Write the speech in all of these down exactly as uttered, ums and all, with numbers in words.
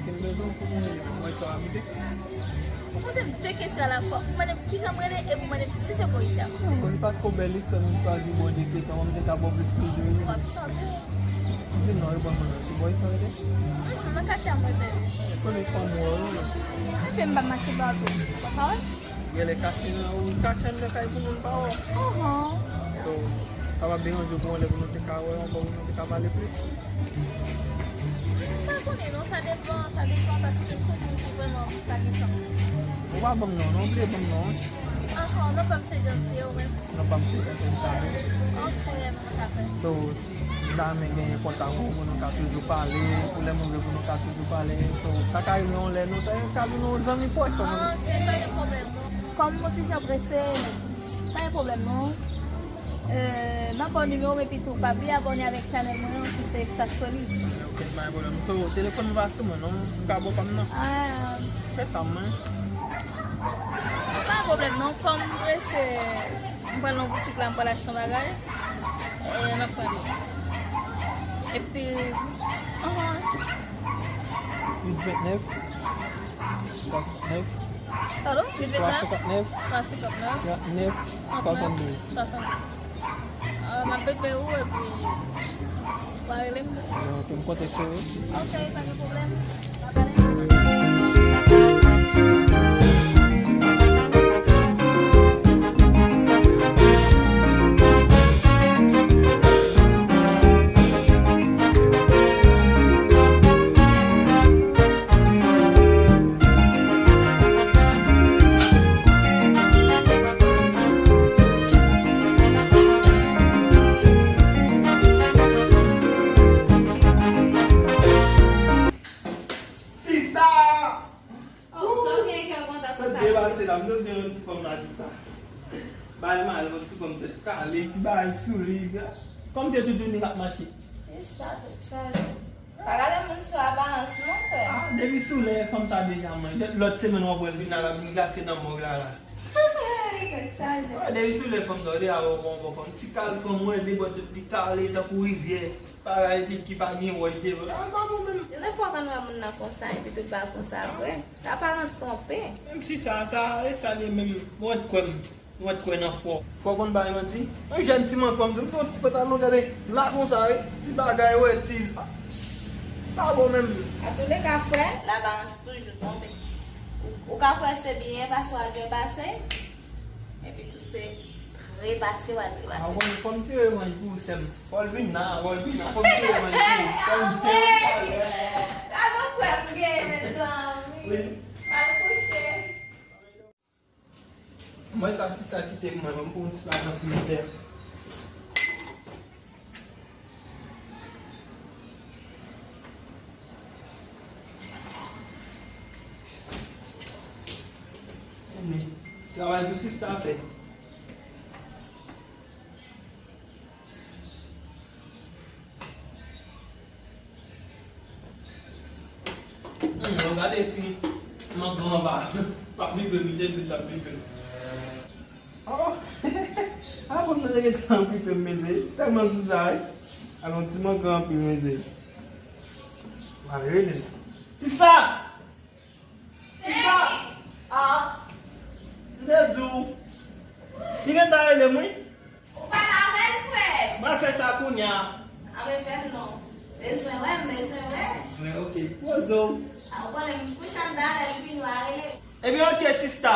Si m bezwen w pou mwen rele m, mwen sa w abite. Ou poze m de kesyon alafwa. Ou mande m kijan m rele epi w mande m si se Polisya. Non, li pa twò bèl, li fè m chwazi ba w de kesyon, mwen m te ka ba w plis toujou, wi. W ap chante. Di m non, reponn mwen non, se Polisya w rele? Hum, nan katye a m rete, wi. Konnen fanm ou wè, wi. Epi m pa mache ba w tou. Ou pa wè? Genlè kache nan, ou kache anndan kay pou moun pa wè w. Ahn. So, sa p ap deranje w pou yon lè pou nou te ka wè ankò, pou nou te ka pale plis? M pa konnen non, sa depann, sa depann, paske m se yon moun ki vrèman pa gen tan. Ou pa ban m non, non, bliye ban m non an. Ahn, non pa m se Janti, ou menm? Non pa m se Janti, m ka. Ok, mwen ka fè. So, m ta renmen genyen kontak ou pou nou ka toujou pale, pou lè m rive pou nou ka toujou pale. So, sa ka rive yon lè nou ta ka vin yon zanmi pwòch. Ok, pa gen pwoblèm non. Kòm m ti jan prese, pa gen pwoblèm non. Euh, m ap ba w nimewo m epi tou pa bliye abòne avèk chanèl mwen an ki se Staff Solid. Ok, pa gen pwoblèm. So, telefòn mwen pa sou mwen non. M ka ba w pa m nan. Ah. Fè sa mwen. Pa gen pwoblèm non. Kòm m prese, m pral nan boutik la, m pral achte yon bagay. E, m ap pran li. Epi, ahn. Uit vennèf, swasannnèf. Pardon? Uit vennèf? Twa senkantnèf. Twa senkantnèf. Trannèf, swasanndouz. Swasanndouz. Ah, m ap bepe ou epi w a rele m. Ok, m konte sou ou. Ok, pa gen pwoblèm. Sista! Oh, sa w gen kè kontan konsa? Sa k gen pase la? M te vle yon ti fanm la, sista. Bay mal, yon ti fanm tèt kale, ti bagay sou li. Kòmsi se toutouni l ap mache. Sista, tèt chaje. Pa gade moun sou aparans non, frè. Ah, depi sou lè fanm sa deja mwen. Lòt semèn w ap wè l vin la, l ap vin glase nan mòg la, la. Tèt chaje. Wè, depi sou lè fanm sa, w deja wè w pa yon bon fanm. Ti kal fanm, wè, de bò tout li kale tankou rivyè. Bagay ki, ki pa gen wòy te vre. Ah, pa bon menm. Gen de fwa w konn wè moun nan konsa, epi tout pa konsa vre. Aparans twonpe. Menm si sa, sa, e sa li menm. Mwen kwè m. Mwen t kwè nan fò. Fò konn bay manti. Yon jèn ti mankwè m di m fè yon ti pantalon, gade la konsa wi. Ti bagay wè ti. Pa bon menm. Antouleka frè, laparans toujou twonpe. Ou, ou ka kwè se byen pase w al byen pase. Epi tou se trepase w al trepase. A w konnen fò m tire manj pou ou sè m. Fò l vin la, fò l vin la, fò m tire manj pou ou. Fò m tire manj pou ou. Ladan frè m gen mezanmi. Wi. Al kouche. Mwen sa sista kite m mwen menm pou yon ti lajan fritè. Men, travay pou sista fè. Hmm, gade si mangan an pa, pa bipe m, li te di l ap bipe m. Oh! A, fanm nan te gentan bipe m, mezanmi. Tèlman l sou sa, wi. Alon ti mangan anpil, mezanmi. Malere li. Sista! Sista! Ah! M te di w. Li gentan rele m, wi. Ou pale avè l, frè? M pral fè sa kounye a. A, men fè m non. Bezwen wè m, bezwen wè. Men, ok. Poze w. A, ou konnen m kouche anndan, lè l vini, w a rele. Ebyen, ok, sista.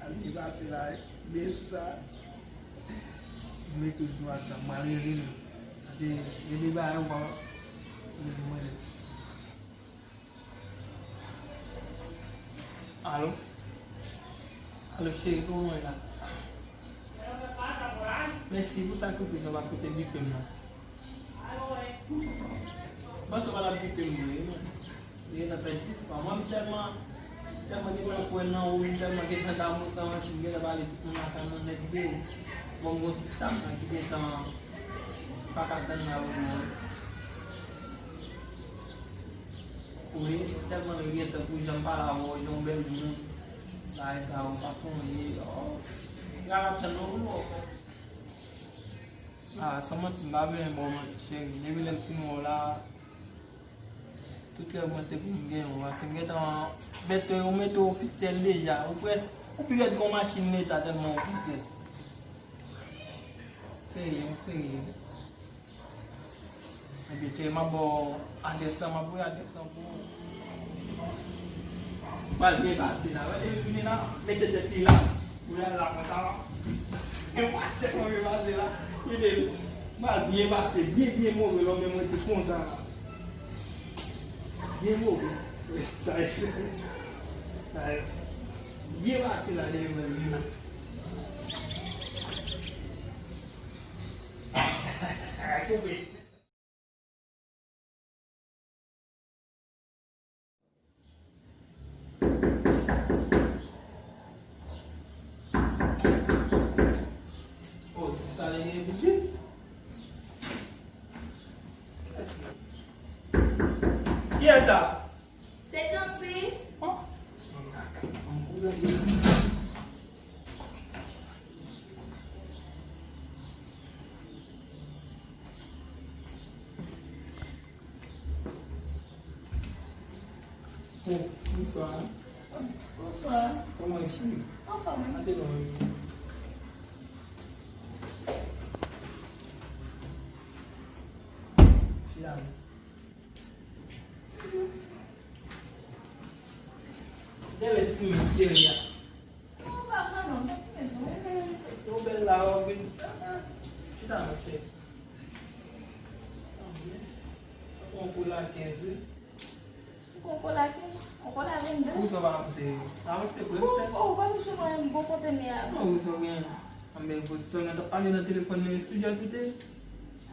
Al li pati la, wi. Byen sou sa. M ekri l sou WhatsApp, m pral rele l. Paske depi bagay ou pa, ou mande. Alo? Alo, cheri, kòman w ye la? Mèsi pou sakrifis ou pa koute bipe m nan. Panse w pa t ap bipe m vre, wi, men. Li gentan pèdi espwa. Mwen, m tèlman, tèlman gentan kwè nan ou, m tèlman gentan damou, san manti, m gentan pale tout moun lakay mwen nèt de ou. Bon, m gon sista m nan ki gentan pa ka tann la ou non. Wi, tèlman nou gen tan pou jan m pale avè w, jan w bèl moun. Bagay sa yo pa sonje. Oh, la l ap tann nou pou nou. Ah, san manti, m pa bezwen ba w manti, cheri. Depi lè m fin wè w la, Tout rèv mwen se pou m genyen w, paske m gentan mete, ou mete w ofisyèl deja. Ou près, ou pi rèd ke yon machin leta tèlman w ofisyèl. Serye, ou serye. Ebyen, cheri, m ap ba w adrès lan, m ap voye adrès lan pou ou. Pral byen pase la. Wè, depi vini la, mete tèt li la. Pou l al la konsa la. Tèt mwen byen pase la. Kite l. Pral byen pase, byen, byen move, lè w menm rete konsa la. Byen move. Sa e, sa e. Byen pase la, depi mwen vini la. Koupe. Oh, sa li gen bouke? Kiyès sa? Se Kanti. Oh. Oh, bonswa. Bonswa. Kòman w ye, cheri? Anfòm. Antre non. Chita non. Gade ti mesye a. Non, pa vrèman, pa ti mesye non. Ou bèl la, ou vin. Chita non, cheri. Tanpri. Ou pran kou la kenz wi. Ou pran kou la kenz? Ou pran la vennde? Poukisa w pa avanse? Avanse pou mwen. Ou, ou pa bezwen mwen bon kote m ye a. Non, ou sa gen. Anben, bon, sa nou t ap pale nan telefòn nan, e sou jèt ou te ye?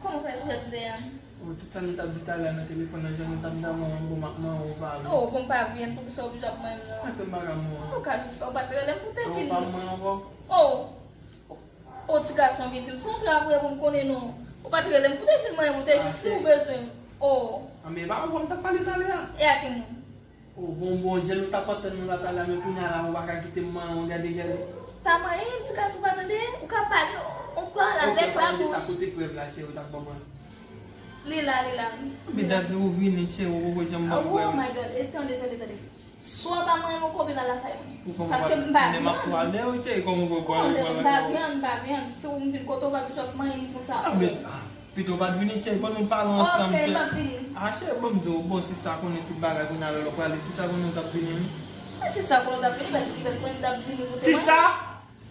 Kòman sa, e sou jèt m te ye a? Ou, tout sa nou t ap di talè a nan telefòn nan, jan nou t ap di manyen m, bon, m ap manyen w, ou pa vle. Oh, bon, m pa vle, poukisa w oblije ap manyen m nan? Sa ke m pa ka manyen w? Ou ka jis, ou pa t rele m pou te vini. Ou pa manyen ankò? Oh! O ti gason, vin di m, se yon travay pou m konnen non. Ou pa t rele m pou te vin manyen m, ou te jis di ou bezwen m. Oh. Anben, e pa avè w m t ap pale talè a? E a ki moun? Oh, bon, bon, jan nou t ap antann nou la talè a, men kounye a la, ou pa ka kite m manyen w, gade, gade. Pa manyen m, ti gason, pa tande, ou ka pale, on pale avèk labouch. Ok, pale de sa, kote prèv la, cheri, ou t ap ban mwen? Li la, li la. Li la. Medam, ou vini, cheri, ou poko janm ban m prèv. Oh my God, e tande, tande, tande. Swa w pa manyen m ankò, ou pa lakay mwen. Paske m pa vyann. Ou konprann? Kòman w pral, kòman w pral, kòman w pral? M pa vyann, m pa vyann. Si w vin kote w, w pa bezwen ap manyen m konsa. Ah, men, ah, pito w pa t vini, cheri, ban nou pale ansanm, cheri. Ok, m p ap vini. Ah, cheri, ban m di w, bon, sista konnen tout bagay, kounye a lè w prale, sista konnen w t ap vini, wi. Men sista konnen w t ap vini, li pa t konnen m t ap vini kote mwen. Sista!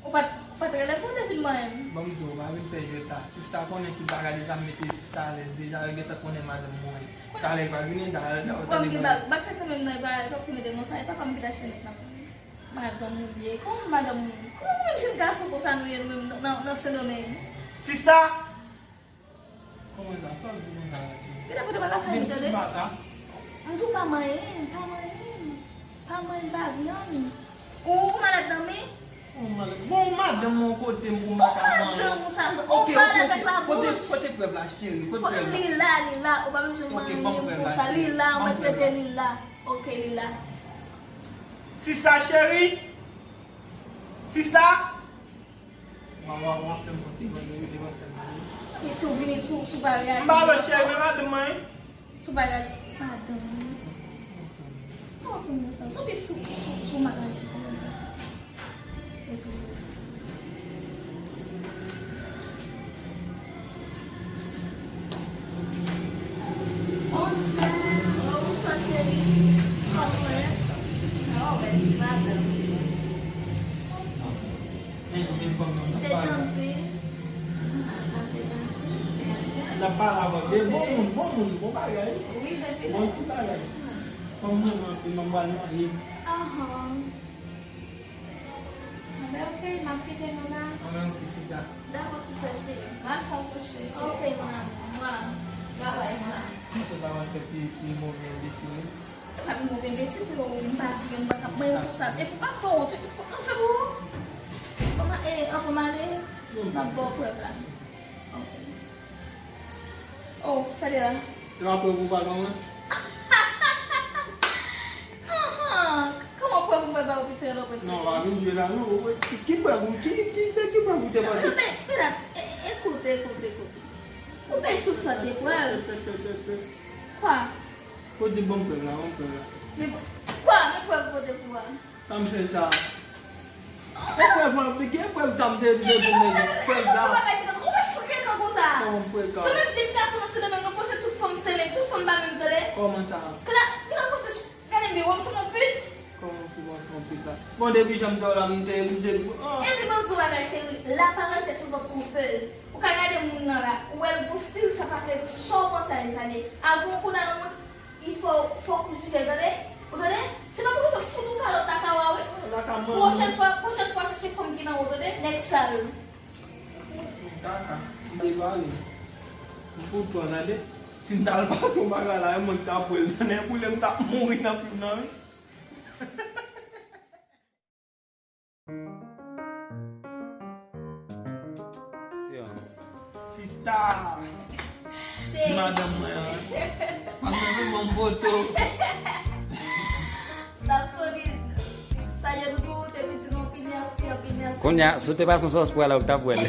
Ou pa t, ou pa t rele m pou w te vin manyen m. Ban m di w, pa vin fè jwèt la. Sista konnen ki bagay li t ap mete sista alèz deja, li gentan konnen madanm mwen. Talè li pral vini, talè li pral vini. Bak sa k te menm nan, li pa, li p ap te mete konsa, e papa m ki t achte nèt nan. Madanm ou ye, kòman madanm ou? Kòman nou menm jenn gason konsa nou ye nou menm nan, nan, nan Sendomeng? Sista! Kòman sa? Sa w di konsa la, cheri? Gade kote m al lakay li, tande. M di w pa manyen, pa manyen, pa manyen, pa vyann. Ou, ou malad nan men? Ou malad. Bon, madanm mwen kote m pou m pa ka manyen. Madanm ou sa, ou pale avèk labouch. Kote, kote prèv la, cheri? Kote prèv la? Li la, li la, ou pa bezwen manyen m konsa. Li la, ou mèt rete li la. Ok, li la. Sista cheri? Sista? Wa, wa, wa, fè m konte, mwen, mwen, mwen, mwen, mwen. Epi si w vini, si w, si w pa reyaji. M pa wè cheri, men madanm mwen. Si w pa reyaji, madanm mwen. Kòman fè m kontan? Sou pi sou, sou, sou m pa reyaji kòman sa. Epi. Bonswa. Oh, bonswa, cheri. Kòman w ye? Oh, bèl ti madanm. Se Tanzi. Anchante, Tanzi. N ap pale avè w. Bon moun, bon moun, bon bagay. Wi, depi lè. Bon ti bagay. Kòm mwen, mwen, mwen pral marye. Ahan. Anben, ok, m ap kite nou la. Anben, ok, sista. Dakò, sista cheri. M al fè yon kouche, cheri. Ok, mon amour. Mwa. Babay, mwa. Ou pa wè fè pi, pi move enbesil, wi. E pa pi move enbesil, ke ou m pa di yo, m pa t ap manyen konsa. Epi pa fè wont, ou fè pou ou. Anfè, e, anfè m ale, m ap ba w prèv la. Ok. Oh, sa de la. Se pa prèv ou pral ban mwen? Ahan, kòman prèv ou pral ba w, piti lòt piti? Non, pa vin jwe la, non. Ou, ki, ki prèv ou, ki, ki, de ki prèv ou te pale? Men, men, men, e, e, ekoute, ekoute, ekoute. Ou bay tout sòt de prèv. Kwa? Kote bon prèv la, bon prèv la. Men bon, kwa, men prèv kote pou a? Sa m fè sa. E prèv mwen aplike, e prèv sa m te, te, te, te, prèv sa. Ou pa ka di sa, ou pa frekan konsa. Kòman m frekan? Nou menm jèn gason, nou se de menm, nou panse tout fanm se menm, tout fanm pa menm, tande? Kòman sa? Kla, nou panse, gade m byen, w ap santi yon pit. Kòman pou w santi yon pit la? Bon, depi jan m te w la, m te, m te, oh. Epi ban m di w bagay, cheri, laparans est souvent trompeuse. Ou ka gade moun nan la, ou wè l gon stil, sa pa vle di sa w panse a li sa ye. Avan w konn al nan moun, il faut, fòk ou jije l, tande? Ou tande? Se pa pou sa fout ou kalòt la ka wè, wi. Pwochèn fwa, pwochèn fwa, chache fanm ki nan ou, tande? Nèg sal. Kaka, m te pale. M fout pran, tande? Si m t al pase yon bagay la, e mwen ki t ap wè l, tande? Boule m t ap mouri nan fim nan, wi. Sista! Madanm mwen an. Mwen menm mwen foto. Staff solid. Salye Doudou, te vin di nou anpil mèsi, anpil mèsi. Kounye a, si w te pase yon sòs pwa la, ou t ap wè l.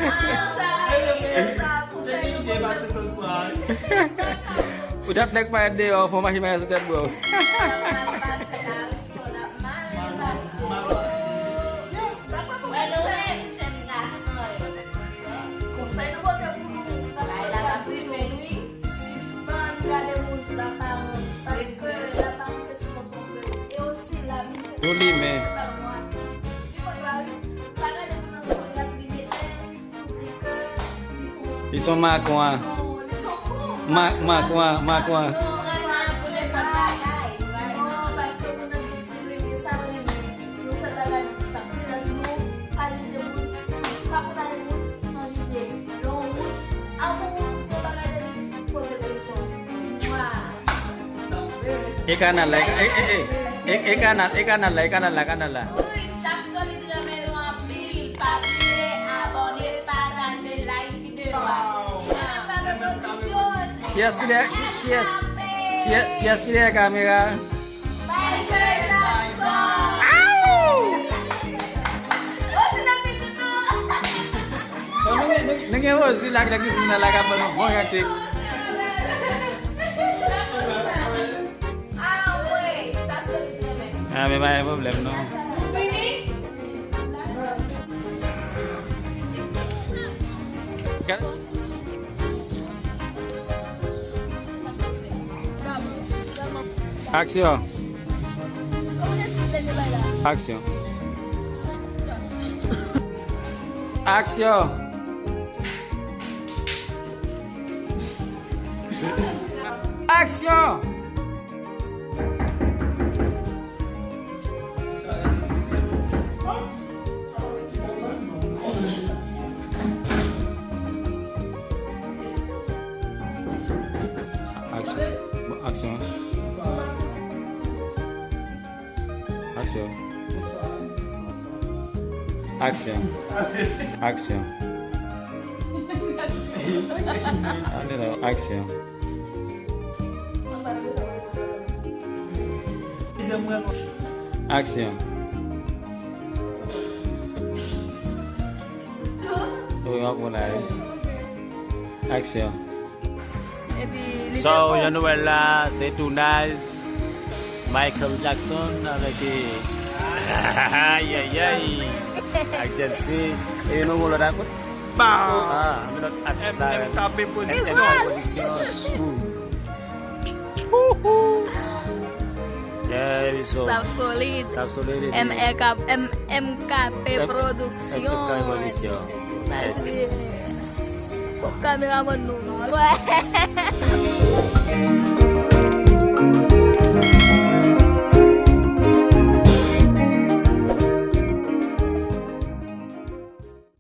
Ah, sa, sa, konsèy nou. Ou t ap nèk parèt deyò, fè w mache mayè sou tèt bwa w. Konsèy nou pote pou nou, staff solid la di men wi, sispann gade moun sou laparans, paske laparans se souvan twonpèz. E osi, lavi nou se yon limen. Pa gade moun nan sou yon gad li mete. Li se yon makwa. Ma-, makwa, makwa. E kanal la, e, e, e, e, e, e kanal, e kanal la, e kanal la, kanal la. Wi, staff solid renmen nou anpil. Pa bliye abòne, pataje, like videyo a. Kiyès ki dèyè, kiyès, kiyès, kiyès ki dèyè kamera? Michael Jackson! Aw! Rosie nan kizin nan. Bon, nou gen, nou gen, nou gen Rosie la, ki nan kizin nan la, k ap ban nou bon jan kek. Ah, men pa gen pwoblèm, non. Aksyon. Aksyon. Aksyon. Aksyon! Aksyon. Bon, aksyon. Aksyon. Aksyon. Aksyon. Aksyon. Aksyon. Wi, w ap wè la, wi. Aksyon. Epi li te bon. So, jan nou wè l la, se tounaj Michael Jackson avèk, eh, ayayay, ak Delsey. E nou gon lòt akò. Ah, men lòt atis la, M K P M K P Production. Production. Boom. Yeah, so, staff solid. Staff solid, epi M K P, M K P M-, Production. M K P Production. Nice. Kameramann nou.